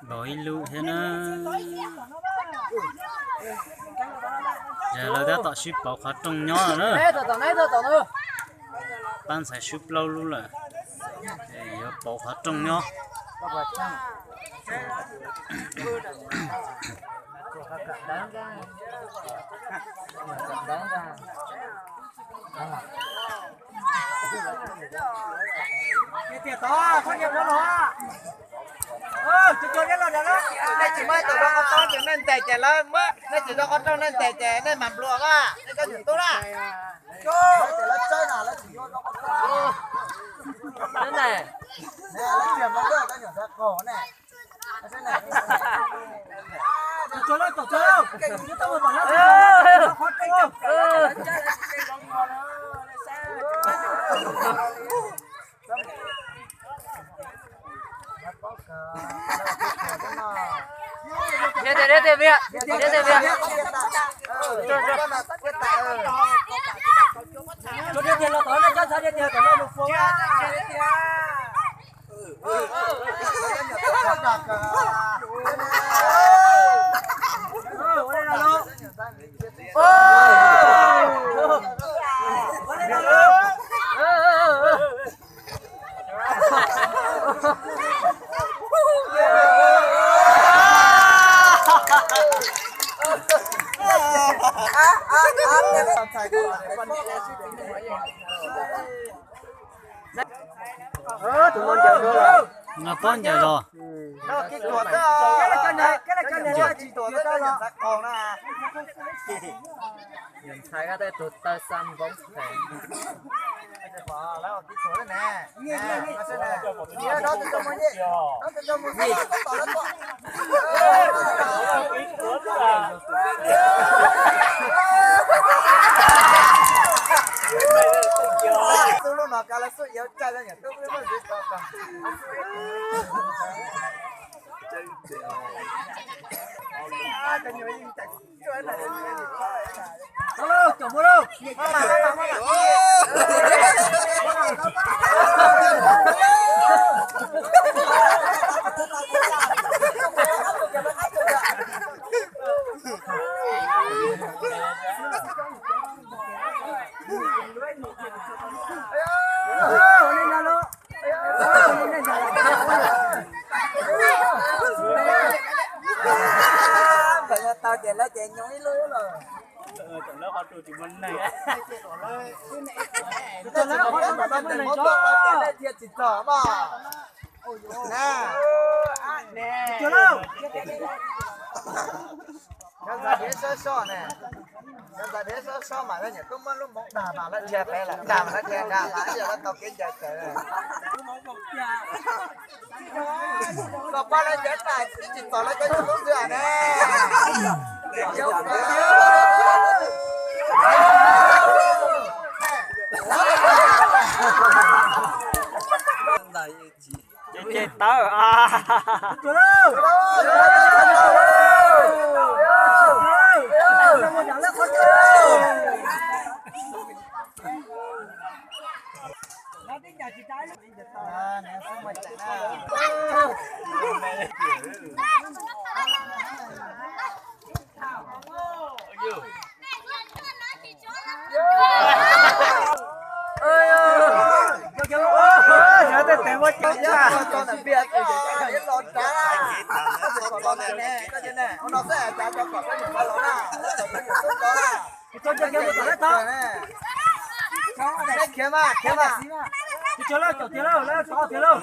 Los ib lub thiab na. Yog lawv tab tom sib pauv qhov rooj nyob no na. Pab ntxhais swb plaub lub lawm, yuav pauv qhov rooj nyob. Nej tsis muab tus rau qhov rooj ces nej ntes ces lawv muab, nej tsis rau qhov rooj nej ntes ces nej mam nplua na, nej cov nyuam tub na. Nqa pob ncaws los. Ntxhais tej tus taw xa npoob phem. Tau ces lawv ces nyob ib lub lawm. Tsis txog mas. Cov ntxhais deb sab soj ne, cov ntxhais deb sab soj mas lawv niam tub muab lub hmoov dag mas lawv dhia pem lawm, dag mas lawv dhia dag mas ib yam lawv tau kev ncaws tawm. Kom pab lawv ncaws tas twb tsis txog lawv cov yus lub xwb ne. Ces tawb. Khiav mas, khiav mas. Cov lawm, cov tiag lawm, lawv txhob tiag lawm.